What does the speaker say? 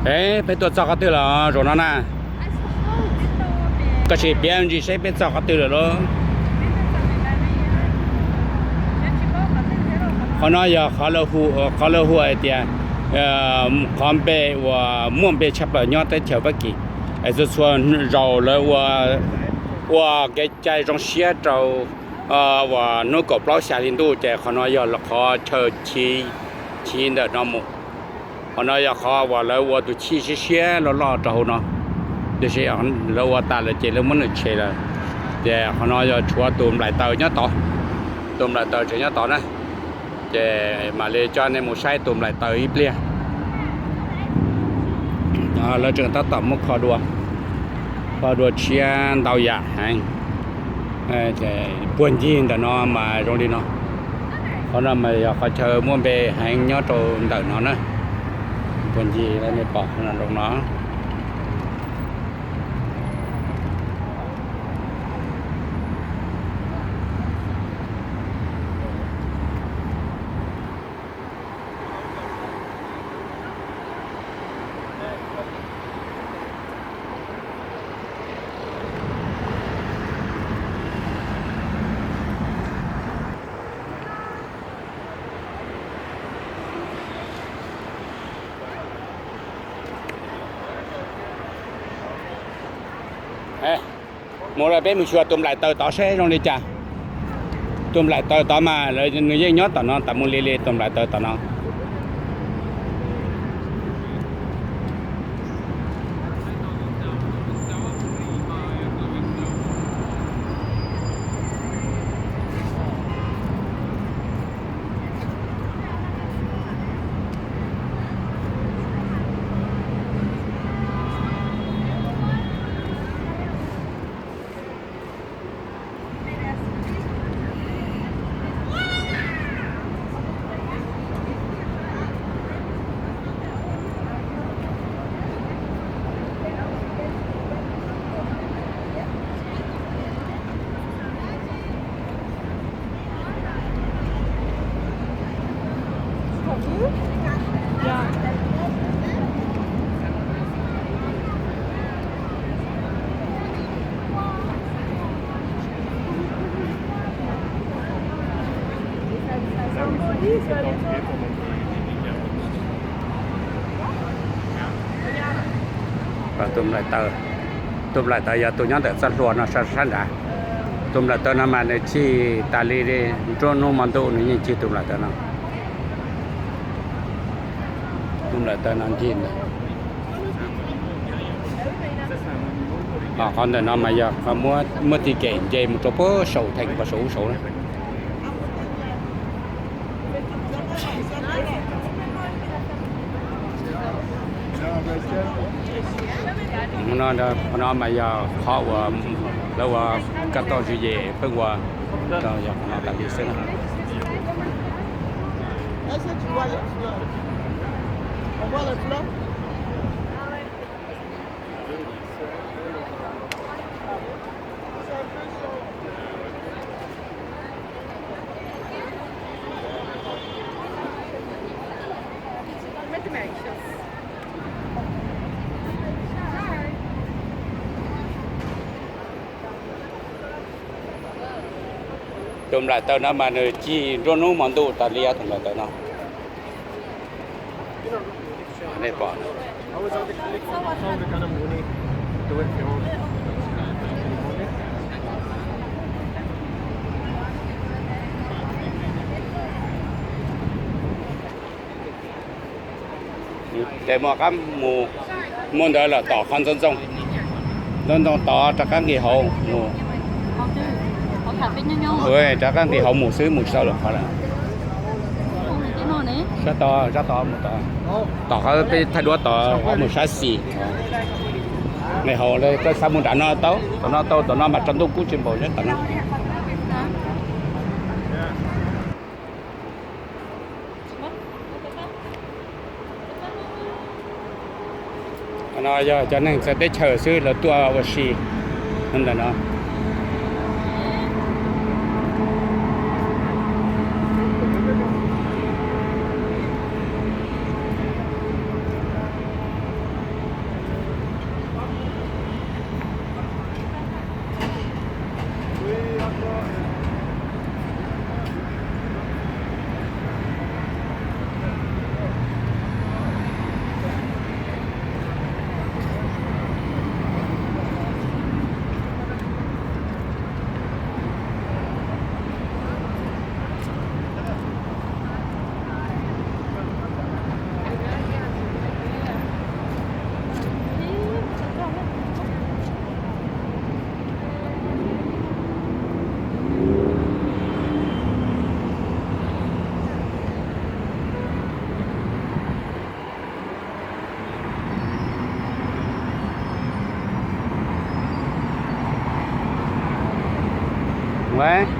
Peb tuaj txog qhov twg lawm zaum no na? Koj sim piav ntsis seb peb txog qhov twg lawm lauj. Qhov no yog qhov lawv hu hais tias qhov npe uas muaj npe tshaj plaws nyob teb chaws Fab Kis. Es txhua txhua zaus lawv ua kev cai zoo siab rau uas hnub kaum plaub xya hli ntuj ces qhov no yog qhov chaw chiv ntawm no mus. Qhov no yog qhov uas lawv ua tus chij siab siab loj loj rau hauv no, tiam sis lawv ua tas lawm ces lawv muab nws tshem lawm. Ces qhov no yog tshuav tus nplaim taws nyob tod, tus nplaim taws tseem nyob tod na. Ces mam li coj nej mus saib tus nplaim taws ib pliag. Lawv tseem tab tom muab kho dua, kho dua tshiab ntau yam heev. Puag ncig ntawm no mas zoo li no. Qhov no mas yog qhov chaw muaj npe heev nyob rau ntawm no na. Puag ncig nej pom qhov no zoo no. Mus lawm, peb mus xyuas tus nplaim taws tod seb zoo li cas. Tus nplaim taws tod mas nws yeej nyob tom no tas mus li li tus nplaim taws tom no. Tus nplaim taws yog tus nyob ntawm txoj hlua no sab nrad. Tus nplaim taws no mas nws cig tas li nruab hnub hmo ntuj nws yeej cig tus nplaim taws no. Tus nplaim taws no ncig ntawd. Ho qhov ntawm no mas yog qhov muab tis kem nce mus rau puag saum theem puag saum ub saud na. Qhov no mas yog qhov uas lawv ua kab toj zis yes pheej ua, yog qhov no tas li xwb na. Tus nplaim taws no mas nws cig nruab hnub hmo ntuj tas li tus nplaim taws no. Nej pom. Ces muaj qab mus, muaj ntawd lawm tom qhov ntxoov ntxoo, ntxoov ntxoo tod rov qab nqis hauv mus. Rov qab nqis hauv mus xwb, mus tsis tau lawm qhov lawm. Sab tod, sab tod mus tod, tom qhov peb thaij duab tod, qhov mus sab xis. Nqis hauv, koj xav mus nram no tau, tom no tau, tom no mas tsaus ntuj kub tsis npaum nyob tom no. Qhov no yog cov neeg txawv teb chaws xwb lawv tuaj ua si ntawm no. Wes,